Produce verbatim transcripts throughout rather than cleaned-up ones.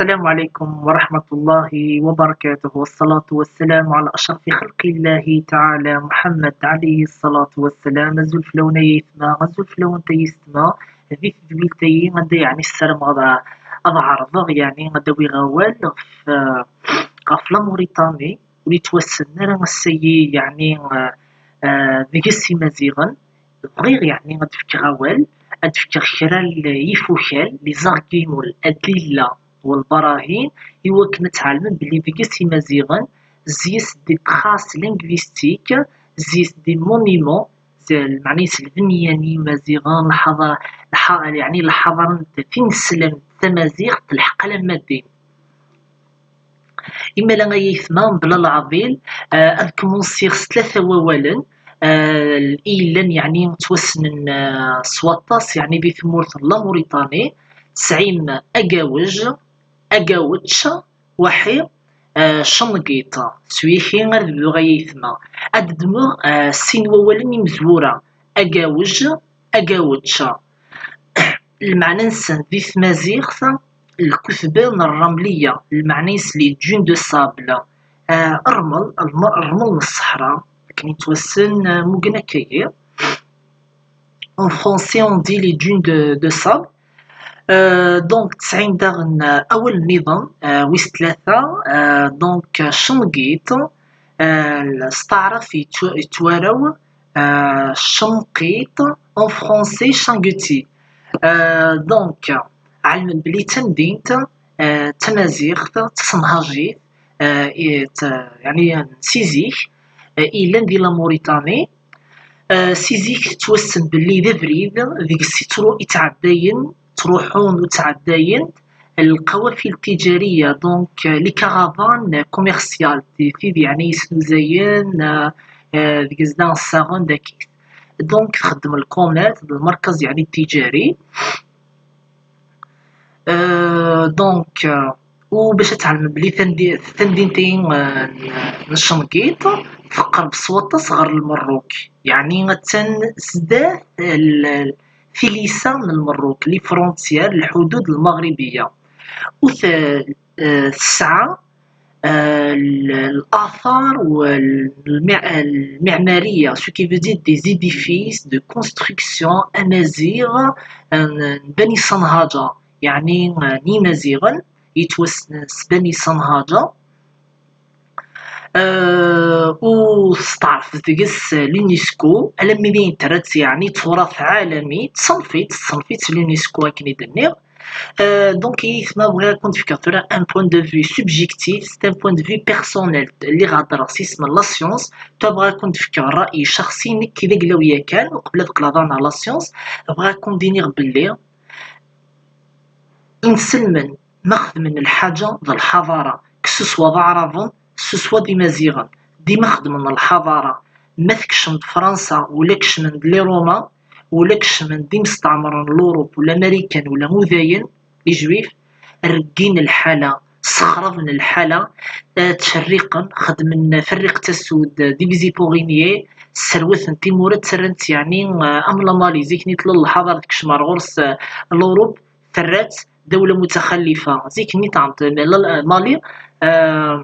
السلام عليكم ورحمة الله وبركاته، والصلاة والسلام على أشرف خلق الله تعالى محمد عليه الصلاة والسلام. Azul fell-awen ay aytma, azul fell-awent ay yessetma. Di tedwilt-ayi anda yeɛni ssarameɣ ad, ad ɛerḍeɣ yeɛni ad awiɣ awal ɣef, ɣef la Mauritanie, ur yettwassen ara ass-ayi yeɛni, eh, eh, deg-s imaziɣen. Bɣiɣ yeɛni ad d-fkeɣ awal, ad d-fkeɣ kra n yifukal, les arguments, l-adilla u lbarahin, i wakken ad tɛelmem belli deg-s imaziɣen, zzi-s des traces linguistiques, zzi-s des monuments, z-, lmeɛna-s lbenya n yimaziɣen, lḥaḍa-, lḥa-, yeɛni lḥaḍara n tineslemt tamaziɣt telḥeq alamma din. Imala ay aytma, mebla leɛḍil, eh, ad kmunsiɣ s tlata wawalen, eh, i yellan yeɛni ttwassnen, eh, s waṭas yeɛni di tmurt n la Mauritanie. Tesɛim agawej, agawečč, waḥi, eh, cengiṭ. S wiki ara d-bduɣ ay aytma. Ad d-ddmeɣ, eh, sin wawalen imezwura, agawej, agawečč. Lmeɛna-nsen di tmaziɣt, lkutba n rramliya, lmeɛna-s les dunes de sable. Eh, rrmel, lm-, rrmel n ṣṣeḥra, akken yettwassen, eh, muggen akkagi. En français, on dit les dunes de, de sable. Euh, donc, tesɛim daɣen, euh, awal nniḍen, euh, wis tlata, euh, donc, euh, cengiṭ, euh, s taɛrabt yettw-, yettwaraw, euh, cenqiṭ, en français, changeti. Euh, donc, ɛelmen belli d tamdint, euh, tamaziɣt, tasenhajit, euh, i t-, yeɛni, si zik, euh, i yellan di la Mauritanie. Euh, si zik tettwassen belli d abrid deg-s i ttru-, i ttɛeddayen, ttruḥun u ttɛeddayen lqawafil tijariya, donc, euh, les caravanes commerciales, ti-, tid yeɛni yesnuzayen, euh, euh, deg-s da ssaɣen d akit. Donc, txeddem lkumirs, d lmerkez yeɛni tijari. Euh, donc, euh, u bac ad tɛelmem belli tandi-, tamdint-agi, euh, n, n Cengiṭ teqreb s waṭas ɣer Lmerruk, yeɛni attan sdat, euh, l-, tilisa n Lmerruk, les frontières, lḥudud lmaɣribiya. U t-, euh, tesɛa, euh, l-, l'athar u l-, lmi-, lmiɛmariya, ce qui veut dire des édifices de construction amaziɣ, euh, n Bani Sanhaja, yeɛni, euh, n Yimaziɣen, yettwassnen s Bani Sanhaja. Euh, u testeɛref deg-s l'UNESCO, alammi d ayen terra-tt, yeɛni d turath ɛalami, teṣnef-itt, teṣnef-itt l'UNESCO akken i d-nniɣ. Euh, donc, ay aytma, bɣiɣ ad kent-fkeɣ tura un point de vue subjectif, c'est un point de vue personnel. Lliɣ heddreɣ s yisem n la science, tura bɣiɣ ad kent-fkeɣ rray ccexsi, nekk d aglaw yakan, uqbel ad qqleɣ daɣen ɣer la science, bɣiɣ ad kent-iniɣ belli inselmen ma xedmen lḥaǧa d lḥaḍara, que ce soit d Aɛraben, que ce soit d Imaziɣen, dima xedmen lḥaḍara. Ma tkecmem-d Fransa, ula kecmen-d les Romains, ula kecmen-d imestamren n l'Europe, ula Marikan, ula Udayen, les Juifs, reggin lḥala, sexraben lḥala, eh, ttcerriqen, xedmen ferriq tasud, divisé pour régner, sserwaten timura, ttarran-tt yeɛni, eh, am la Mali, zik-nni tella lḥaḍara tekcem ar ɣur-s, eh, l'Europe, terra-tt d awla mutaxallifa. Zik-nni tɛeṭ, la, la, Mali, eh,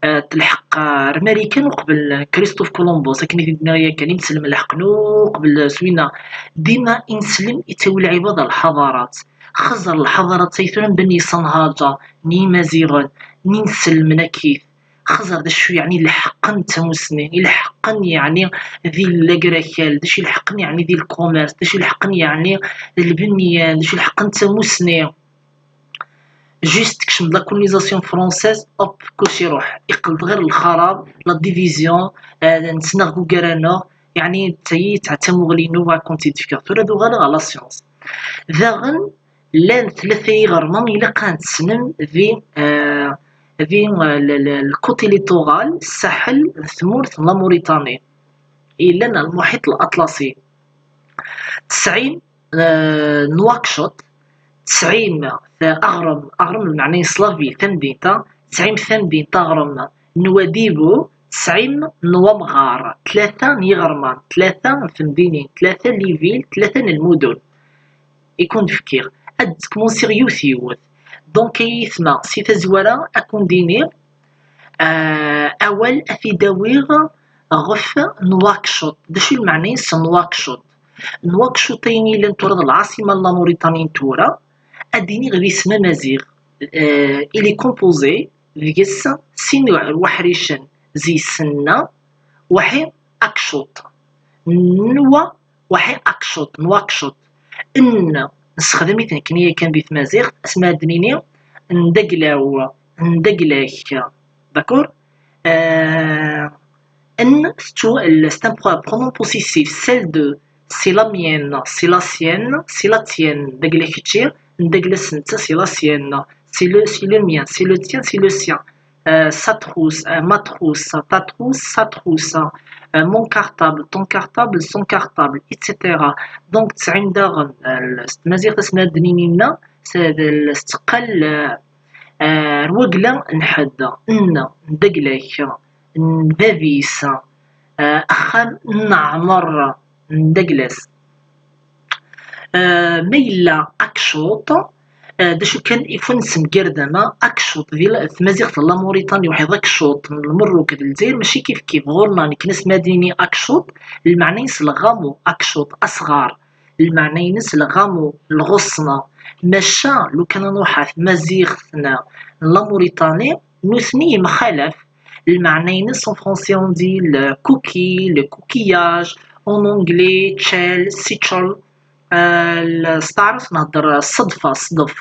eh, telḥeq ar Marikan uqbel Christophe Columbus, akken i t-id-nniɣ yakan, imselmen leḥqen uqbel s winna. Dima inselmen ittawi lɛibad ar lḥaḍarat. Xeẓẓer lḥaḍarat ay tura n Bani Sanhaja, n Yimaziɣen, n inselmen akkit. Xeẓẓer d acu yeɛni ileḥqen d tamussni, ileḥqen yeɛni di lagrakal, d acu ileḥqen yeɛni di lkumirs, d acu ileḥqen yeɛni d lbenyan, d acu ileḥqen d tamussni. Juste tekcem-d la colonisation française, hop, kulci iruḥ. Iqqel-d ɣer lxarab, la division, eh, nettnaɣ deg ugar-aneɣ, yeɛni d tayi d tamuɣli-inu ad kent-id-fkeɣ. Tura ad uɣaleɣ ɣer la science. Daɣen, llan tlata yiɣerman ilaq ad tessnem di, eh, di, eh, le, le, le côté littoral, ssaḥel n tmurt n la Mauritanie, yellan ɣer lmuḥiṭ laṭlasi. Tesɛim, eh, Nouakchott, tesɛim, eh, aɣrem, aɣrem lmeɛna-s la ville, tamdint-a, tesɛim tamdint aɣrem Nouadhibou, tesɛim Nouamgare, tlata n yiɣerman, tlata n temdinin, tlata n les villes, tlata n lmudun. I kun-d-fkiɣ, ad d-kmunsiɣ yiwet yiwet. Donc ay aytma, si tazwara ad ken-d-iniɣ, euh, awal ad t-id-awiɣ ɣef Nouakchott. D acu i lmeɛna-ines Nouakchott? Nouakchott ayen yellan tura d lɛaṣima n la Mauritanie n tura, ad d-iniɣ d isem amaziɣ. Euh, il est composé deg-s sin weḥricen zi senna, waḥi akcuṭ. Nwa waḥi akcuṭ, Nouakchott. N, nessexdam-it nekkni yakan di tmaziɣt, asmi ad d-nini n daglaw, n daglak. D'accord? Euh, n, c'est un pro-, pronom possessif, celle de, c'est la mienne, c'est la sienne, c'est la tienne. Dagla kečči, n dagla-s netta, c'est la sienne, c'est le, c'est le mien, c'est le tien, c'est le sien. Euh, sa trousse, euh, ma trousse, ta trousse, sa trousse, euh, mon cartable, ton cartable, son cartable, et cetera. Donc, tesɛim daɣen, euh, s tmaziɣt asmi ad d-nini nna, s-, s-, teqqal, euh, euh, ar wagla n ḥedd, n, n daglak, n bab-is, euh, axxam n Ɛmer, n dagla-s. Euh, ma yella akcuṭ, euh, d acu kan, il faut nessemgarad ama akcuṭ di la-, tmaziɣt n la Mauritanie waḥid, akcuṭ n Lmerruk d Lezzayer, mačči kif kif. Ɣur-neɣ nekkni asmi ad nini akcuṭ, lmeɛna-ines lɣamu, akcuṭ, asɣar, lmeɛna-ines lɣamu, lɣeṣna. Maca lukan ad nruḥ ar tmaziɣt n, n la Mauritanie, nutni yemxalaf. Lmeɛna-ines en français on dit le coquille, le coquillage, en anglais, tchel, sitchel. Euh, s taɛrabt nehder ṣṣedfa, ṣṣdef.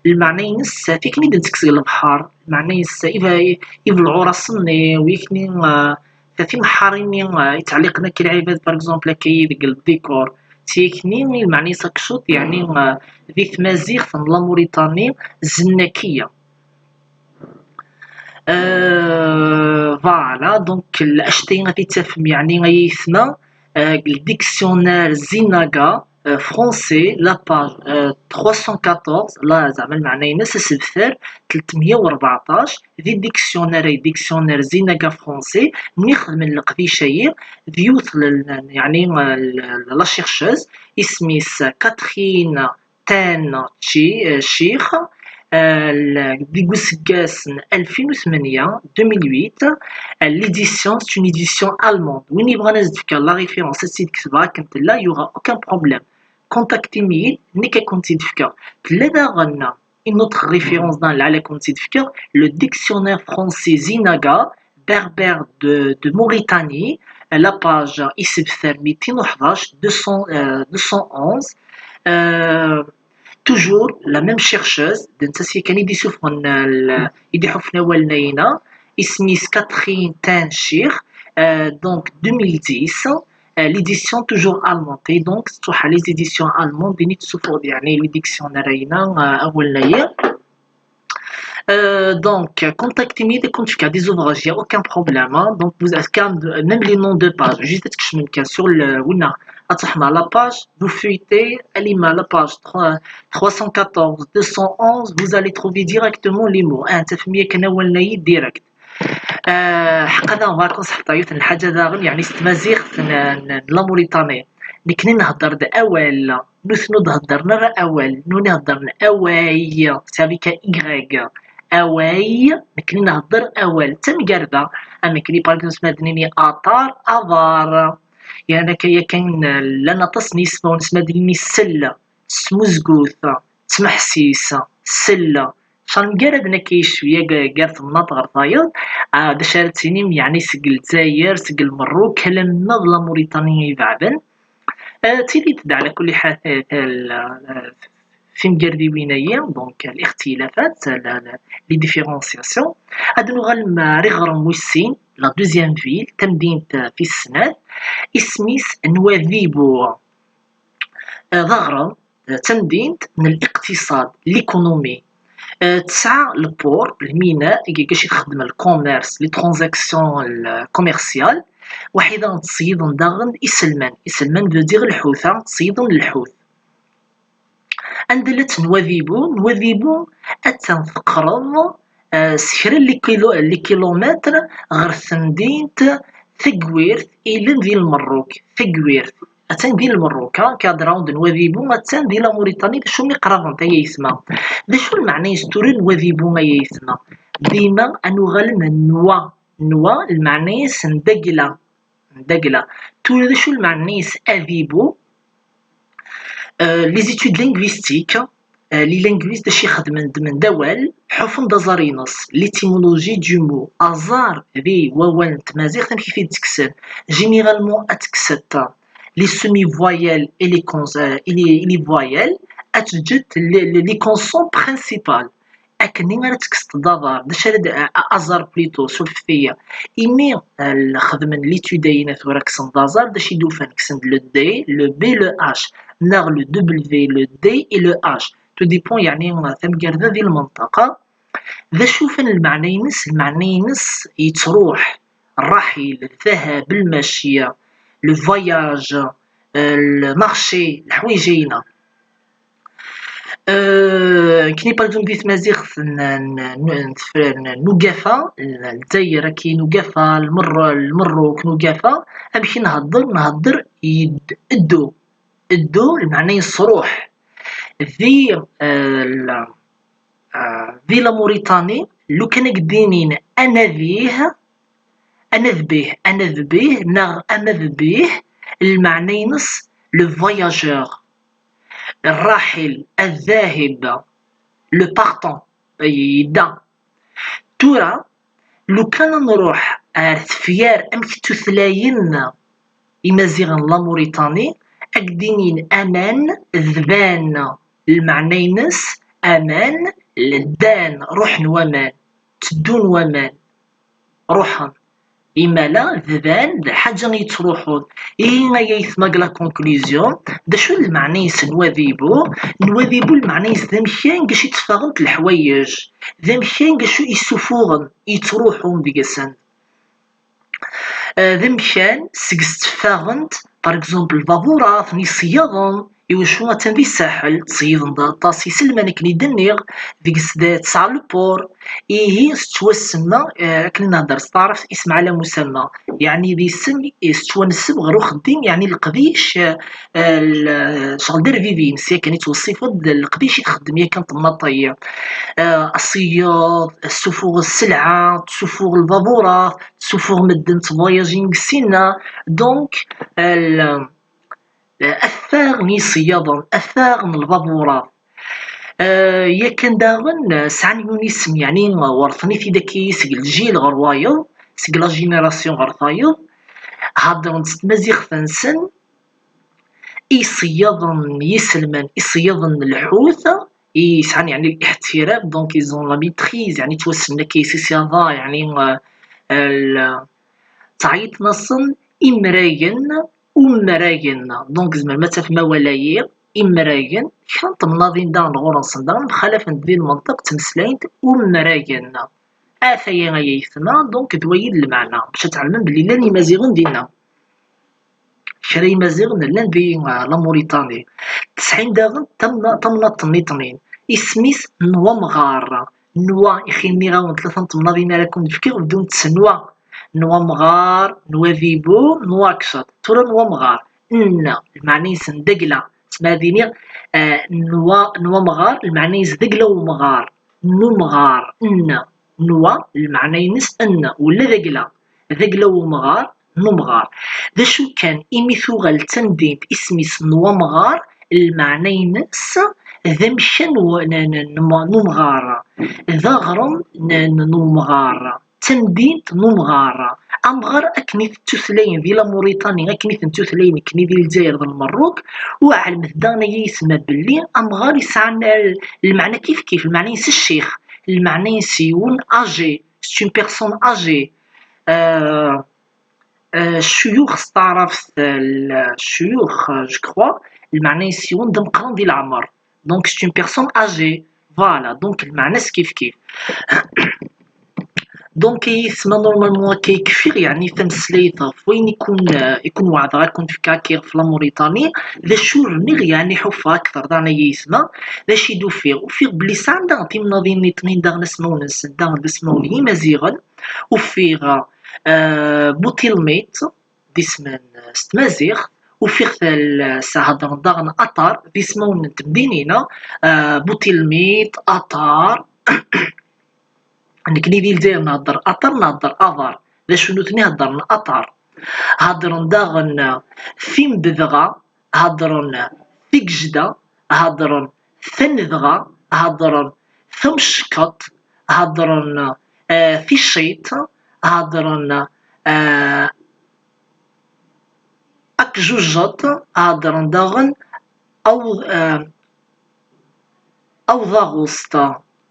Lmeɛna-ines, tikni d-nettekkes deg lebḥer. Lmeɛna-ines, iv-, iv lɛur aṣenni, wikni, euh, timeḥḥarin-nni, euh, yettɛelliqen akka lɛibad, par exemple, akka deg le décor. Tikni, lmeɛna-is akcuṭ, yeɛni, euh, di tmaziɣt n la Mauritanie, zennakiya. Euh, voilà, donc, lacetay ad t-id-tafem, yeɛni, ay aytma, euh, le dictionnaire Zinaga, euh, français, la page, euh, trois cent quatorze, la, zeɛma lmeɛna-ines, asebter tletmeyya u rbeɛṭac, di dictionnaire, ay dictionnaire Zinaga français, mi xedmen leqdic-ayi, d yiwet l-, l-, yeɛni, euh, l-, la chercheuse, isem-is Catherine Tan Chi-, euh, Chir, euh, l-, deg useggas n alfin u tmenya, deux mille huit, euh, l'édition, c'est une édition allemande. Win yebɣan ad s-d-fkeɣ la référence, ad tt-id-ketbeɣ akken tella, il y aura aucun problème. Contactez-moi, nekk ad kent-tt-id-fkeɣ. Tella daɣen une autre référence dans la, ad kent-tt-id-fkeɣ, le dictionnaire français Zinaga, berbère de, de Mauritanie, la page isebter mitin u ḥdac, deux cents, euh, deux cent onze. Euh, toujours la même chercheuse, d nettat kan i d-isuffɣen, euh, l-, i d-iḥuffen awalen-ayina, isem-is Catherine Tan Chir, euh, donc deux mille dix, euh, l'édition toujours allemande, et donc tettwaḥal les éditions allemandes, din i d-tessuffuɣ, yeɛni, le dictionnaire-ayina, euh, awalen-ayi. Euh, donc, contactez-moi dès que tu as des ouvrages, il n'y a aucun problème, hein. Donc, vous avez quand même, même les noms de pages, juste que je me sur le, ou non, à la page, vous feuilletez, elle est à la page trois, trois cent quatorze, deux cent onze, vous allez trouver directement les mots. Hein, ça fait mieux que nous, on est direct. Euh, حقا ما كنت حتى يوث الحاجة داغن، يعني، ستمازيغ ن-، ن-، la Mauritanie. Nekkni nehder d awal. Nutni ur d-heddren ara awal, nutni heddren away, c'est avec un Y. Away, nekkni nhedder awal. D tamgerda, am nekkni, par exemple, nesma ad nini aṭar, aḍar. Yerna akka yakan, llan aṭas n yismawen, nesma ad nini sell, smuzgut, ttmeḥsis, sell. Ca mgaraden akka cwiya g-, gar temnaḍt ɣer tayeḍ, ah, d acu ara d-tinim, yeɛni seg Lezzayer, seg Lmerruk, alamma d la Mauritanie ibeɛden. Euh, tili-d ɛla kulli ḥal, euh, euh, timgardiwin-ayi, donc, الاختلافات, la, la, les différenciations. Ad nuɣal ar iɣrem wis sin, la deuxième ville, tamdint, euh, tis snat, isem-is Nwadibu. Euh, d aɣrem, euh, d tamdint n الاقتصاد, l'économie. Euh, tesɛa le port, lmina, i gac i txeddem le commerce, les transactions, le commercial. Waḥida ttṣeyyiden daɣen iselman. Iselman veut dire lḥuta, ttṣeyyiden lḥut. Anda la Nwadibu? Nwadibu attan teqreb, euh, s kra n likilo-, likilumitr ɣer temdint Tagwirt, ilin di Lmerruk. Tagwirt, Attan di Lmerruk, hein, cadran de Nouadhibou, attan di la Mauritanie, d acu mi qrabent ay aytma? D acu lmeɛna-ines tura Nouadhibou ay aytma? Dima ad nuɣal n Nwa, Nwa lmeɛna-ines n dagla, n dagla. Tura d acu lmeɛna-ines Adhibou? Euh, les études linguistiques, euh, les linguistes d acu i xedmen, ddmen-d awal, ḥufen-d aẓar-ines, l'étymologie du mot, aẓar di wawal n tmaziɣt amek i t-id-ttekksen, généralement ad tekkseḍ les semi-voyelles et les cons-, euh, et les, et les voyelles, ad teǧǧeḍ les, les, les consonnes principales. Akken ara tekkseḍ aẓar, d acu ara d-, a-, aẓar plutôt, surfet-iyi. Imi, euh, xedmen l'étude-ayi tura kksen-d aẓar, d acu i d-ufan? Kksen-d le D, le B, le H, neɣ le W, le D et le H. Tout dépend, yeɛni, tamgerda di lmenṭaqa. D acu ufan lmeɛna-ines? Lmeɛna-ines yettruḥ, rraḥil, ddhab, lmacya, le voyage, euh, le marché, leḥwayeǧ-ayina. Euh, kni, par exemple, di tmaziɣt n, n, n, n, n ugafa, n Lezzayer, akin ugafa, lmer-, lmerruk n ugafa, amek i nhedder? Nhedder yed-, eddu. Eddu, lmeɛna-ines ruḥ. Di, euh, l-, euh, di la Mauritanie, lukan ad k-d-inin anadih, anadbih, anadbih, neɣ amadbih, lmeɛna-ines le voyageur. Rraḥil, الذاهب, le partant, yedda. Tura, lukan ad nruḥ ar tefyar amek ttutlayen imaziɣen n la Mauritanie, ad k-d-inin aman, dban, lmeɛna-ines aman, ddan, ruḥen waman, tteddun waman. Ruḥen. Imala, dban, d lḥaǧa yettruḥun. Ihi ay aytma, la conclusion, d acu lmeɛna-ines n Nouadhibou? Nouadhibou lmeɛna-ines d amkan deg acu i tteffɣent leḥwayeǧ, d amkan deg acu i ssufuɣen, yettruḥun deg-sen. Eh, d amkan seg-s tteffɣent, par exemple, lbaburat n yiṣeyyaden, iwacu attan di Saḥel, ttṣeyyiḍen-d aṭas iselman akken i d-nniɣ, deg-s d-, tesɛa le port, ihi tettwasemma, eh, akken i nhedder s taɛrabt, isem ɛla musamma, yeɛni d isem i tettwanseb ɣer uxeddim, yeɛni leqdic, eh, l-, ccɣel d arbib-ines, yakan i ttweṣṣifeḍ d leqdic i txeddem yakan temnaḍt-agi. Eh, aṣeyyeḍ, tessufuɣ sselɛa, tessufuɣ lbaburat, tessufuɣ medden ttvoyajin deg ssinna. Donc, eh, l-, affaɣ n yiṣeyyaden, affaɣ n lbaburat. Eh, yakan daɣen, eh, sɛan yiwen isem, yeɛni, eh, werrten-it-id akka seg lǧil ɣer wayeḍ, seg la génération ɣer tayeḍ. Heddren s tmaziɣt-nsen, iṣeyyaden n yiselman, iṣeyyaden n lḥut, i yesɛan, yeɛni, liḥtirar, donc ils ont la maîtrise, yeɛni, ttwassen akka s iṣyaḍa, yeɛni, eh, l-, ttɛeyyiḍen-asen imragen, umragen. Donc, tzemrem ad tafem awal-ayi, imragen, kra n temnaḍin daɣen ɣur-nsen daɣen mxalafent di lmenṭiq ttmeslayen-d umragen. Ataya ay aytma, donc d wayi d lmeɛna, bac ad tɛelmem belli llan Imaziɣen dinna. Kra Imaziɣen llan di, ah, la Mauritanie. Tesɛim daɣen tamna-, tamnaḍt nniḍen, isem-is n wamɣar. Nwa, ixi nniɣ-awen tlata n temnaḍin ara ken-d-fkeɣ, bdunt s nwa. Nwa amɣar, Nouadhibou, Nouakchott. Tura nwa amɣar. N, lmeɛna-ines n dagla. Tesma ad iniɣ, eh, nwa, nwa amɣar, lmeɛna-ines dagla umɣar. N umɣar, n. Nwa, lmeɛna-ines n, wala dagla. Dagla umɣar, n umɣar. D acu kan, imi tuɣal d tamdint isem-is n wamɣar, lmeɛna-ines d amkan n, n, n, n umɣar, d aɣrem n, n, n umɣar, d tamdint n umɣar. Amɣar akken i t-ttutlayen di la Mauritanie, akken i ten-ttutlayen nekkni di Lezzayer d Lmerruk, u ɛelmet daɣen ay aytma belli amɣar yesɛa lmeɛna kifkif, lmeɛna-ines ccix, lmeɛna-ines yiwen âgé, c'est une personne âgée. Euh, euh, ccuyux s taɛrabt, euh, ccuyux, euh, je crois, lmeɛna-ines yiwen d ameqqran di leɛmer. Donc, c'est une personne âgée. Voilà, donc lmeɛna-s kifkif. Donc, ay aytma, normalement, akka i kfiɣ, yeɛni, tameslayt ɣef wayen i kun, euh, i kun weɛdeɣ ad kun-fkeɣ akka ɣef la Mauritanie. D acu ur rniɣ, yeɛni, ḥufeɣ akteṛ daɣen, ay aytma. D acu i d-ufiɣ? Ufiɣ belli sɛan daɣen timnaḍin nniḍen daɣen asmawen-nsen, daɣen d asmawen n Yimaziɣen. Ufiɣ, euh, Butilmit, d isem s tmaziɣt, Ufiɣ talsa heddren daɣen aṭar d ismawen n temdinin, ah, Butilmit, aṭar. Nekni di Lezzayer nhedder aṭar, nhedder aḍar. D acu nutni heddren aṭar. Heddren daɣen timbedɣa, heddren tigejda, heddren tanedɣa, heddren tameckeṭ, heddren, eh, ticciṭ, heddren, eh, akjujjeṭ, heddren daɣen awḍ-, eh, awḍaɣuṣt.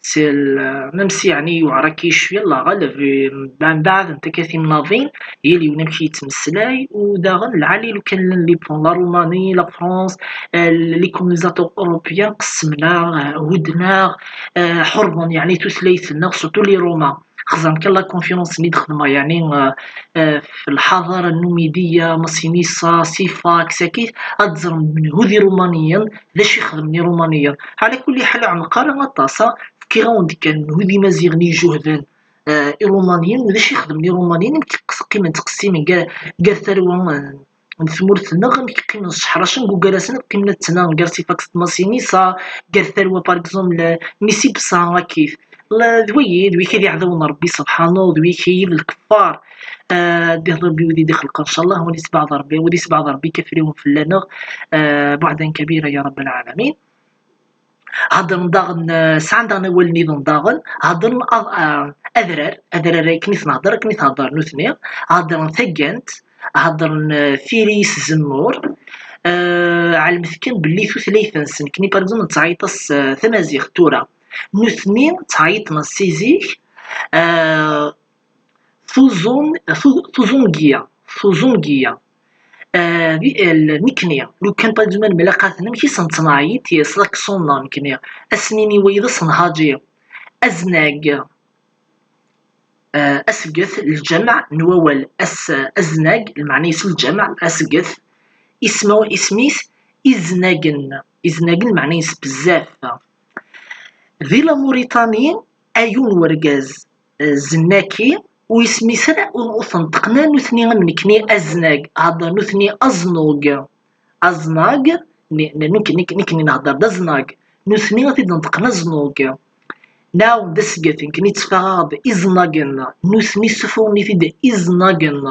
C'est le, même si yeɛni yuɛer akka cwiya, Allah ɣaleb, mbeɛd, mbeɛd n takka timnaḍin, yal yiwen amek yettmeslay, u daɣen lɛali lukan llan les points, la Roumanie, la France, eh, les colonisateurs européens, qesmen-aɣ, eh, hudden-aɣ, eh, ḥurben yeɛni tutlayt-nneɣ, surtout les Romains. Xzan kan la conférence-nni d-xedmeɣ, yeɛni, eh, eh, f lḥaḍara n Numidiya, Masinisa, Sifa, ksakit, ad teẓrem menhu d Irumaniyen, d acu i xedmen Irumaniyen. Ɛla kulli ḥal, ur ɛemmeq ara aṭas, ah, fkiɣ-awen-d kan menhu d Imaziɣen i ijuhden, eh, Irumaniyen, d acu i xedmen Irumaniyen, amek qqimen ttqessimen gar, gar tarwa, eh, n tmurt-nneɣ, amek qqimen sseḥracen, deg ugar-asen ad qqimen ad ttnaɣen gar Sifaks d Masinisa, gar tarwa, par exemple, Misibsa, akkit. La, d wayi, d wiki d iɛdawen n Ṛebbi subḥanu, d wiki d lkeffar. Ah, ad d-ihḍer Ṛebbi wid i d-ixelqen, ncallah, wid isbeɛd Ṛebbi, wid isbeɛd Ṛebbi kafriwen fell-aneɣ, ah, buɛdan kabira ya Rabbal ɛalamin. Heddren daɣen, ah, sɛan daɣen awal nniḍen daɣen, heddren ad-, ah, adrar, adrar akken i ten-heddren, akken i theddren nutni, heddren taggant, heddren, ah, tiri s zemmur, ah, ɛelmet kan belli tutlayt-nsen, nekni, par exemple, nettɛeyyiḍ-as, ah, tamaziɣt tura. Nutni ttɛeyyiḍen-as si zik, ah, Tuzun-, tu-, Tuzungiya, Tuzungiya. Ah, di, el-, nekni, lukan, par exemple, ad nemlaqaten, amek i sen-nettɛeyyiḍ, yes, lakṣun-nneɣ nekni. Ad sen-nini wayi d asenhaǧi, aznag, ah, asget, lǧameɛ n wawal as-, aznag, lmeɛna-is lǧameɛ, asget, isem-, isem-is iznagen, iznagen, lmeɛna-is bezzaf. Di la Mauritanie, ayun wergaz, eh, zennaki, ur isem-is ara, ur, ur t-neṭṭqen ara nutni am nekni aznag, heddren nutni aẓnug. Aẓnag, ne-, ne-, nekk-, nekk-, nekni nhedder d aẓnag, nutni ad t-id-neṭṭqen aẓnug. Nɛawed d asget, nekni ttfaɣeɣ-d iẓnagen, nutni ssufɣen-it-id iẓnagen.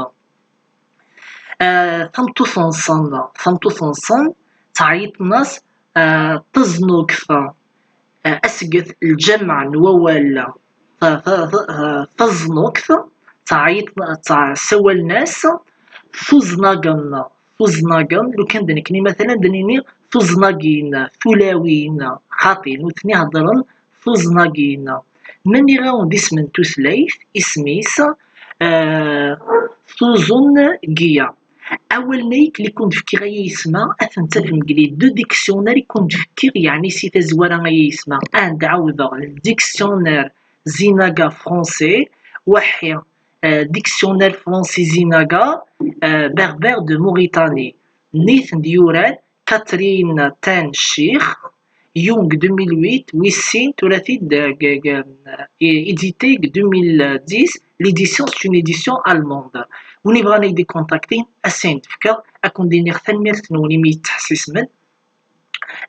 Ah, tameṭṭut-nsen, tameṭṭut-nsen, ttɛeyyiḍen-as, ah, taẓnugt, ah, asget, lǧameɛ n wawal, ta-, ta-, ta-, ah, taẓnugt, ttɛeyyiḍ-, ttɛ-, ssawalen-as tuẓnagen, tuẓnagen, lukan d nekni, matalan, ad d-nini tuẓnagin, tulawin, xaṭi, nutni heddren tuẓnagin. Ma nniɣ-awen d isem n tutlayt, isem-is, eh, Tuzungiya. Awalen-a i ken-d-fkiɣ, ay ayesma, ad ten-tafem deg les deux dictionnaires i ken-d-fkiɣ, yeɛni si tazwara, ay ayesma. Ad ɛawdeɣ, le dictionnaire Zinaga français, waḥi, eh, dictionnaire français Zinaga, eh, berbère de Mauritanie. Nitni d-yuran Catherine Ten Chich, Young deux mille huit, wis sin, tura-t-id, eh, g-, g-, eh, édité deg deux mille dix, l'édition, c'est une édition allemande. Win yebɣan ad yi-d-ikontakti, ad s-ayen-d-fkeɣ, ad ken-d-iniɣ tanemmirt-nwen imi yi-ttḥessismen.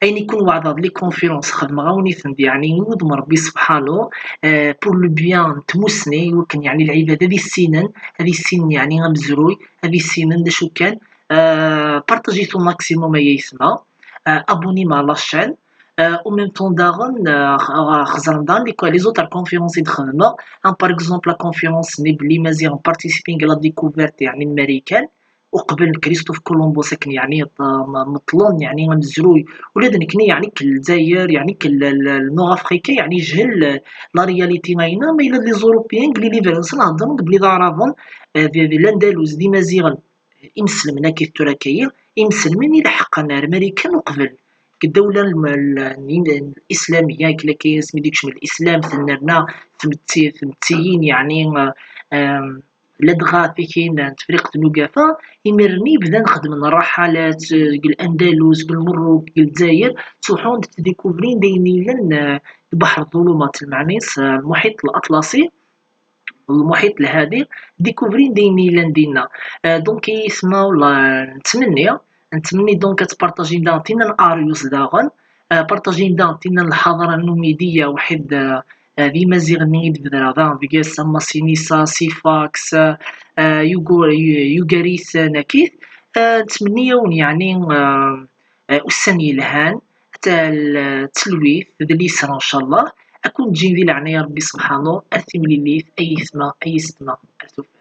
Ayen i ken-weɛdeɣ d les conférences, xedmeɣ-awen-iten-d, yeɛni, i wudem n Ṛebbi subḥanu, eh, pour le bien n tmussni, i wakken, yeɛni, lɛibad ad issinen, ad issinen, yeɛni, amezruy, ad issinen d acu kan. Eh, partagez-t au maximum, ay ayesma. Eh, abonnem à la chaîne. Eh, au même temps daɣen, eh, x-, x-, xeẓrem daɣen les, les autres conférences i d-xedmeɣ. Am, par exemple, la conférence-nni belli Imaziɣen participent à la découverte, yeɛni, n Marikan, uqbel n Christophe Columbus, akken, yeɛni, eh, m-, meṭlen, yeɛni, amezruy. Ula d nekni, yeɛni, deg Lezzayer, yeɛni, deg l-, l-, l-, Nord Africa, yeɛni, yejhel, eh, la réalité ayna, ma yella d les Européens, deg les livres-nsen, heddren-d belli d Aɛraben, eh, d, d l'Andalous, d Imaziɣen. Imselmen akka tura akka-yi, imselmen i ileḥqen ar Marikan uqbel deg ddawla n, n, n, n Islamiyya, akken akka asmi d-ikcem Lislam, tennerna tmetti-, tmettiyin, yeɛni, em, ladɣa tikin n Tefriqt n Ugafa, imir-nni bdan xedmen rraḥalat, eh, deg Landalus, deg Lmerruk, deg Lezzayer, ttruḥun ttdikuvrin d ayen yellan, eh, deg Baḥer Ḍulumat, lmeɛna-is, eh, Lmuḥiṭ Laṭlasi, Lmuḥiṭ Lhadi, dikuvrin d ayen yellan dinna. Eh, donc, ay ayesma, la, nettmenni, Nettmenni donc ad tpartajim daɣen tinna n Arius daɣen. Euh, partajim daɣen tinna n lḥadra n Numidiya, waḥed, euh, euh, d imaziɣen-nni i d-bedreɣ daɣen deg-s, ama Sinisa, Sifax, euh, euh, Yugo-, Yu-, Ugarit, euh, Nakit. Euh, nettmenni-yawen, yeɛni, euh, euh, ussan yelhan, tal-, talwit d liser, ncallah. Ad kun-ǧǧin di leɛnaya Rebbi subḥanu, ar timlilit, ay aytma, ay yessetma, ar tufat.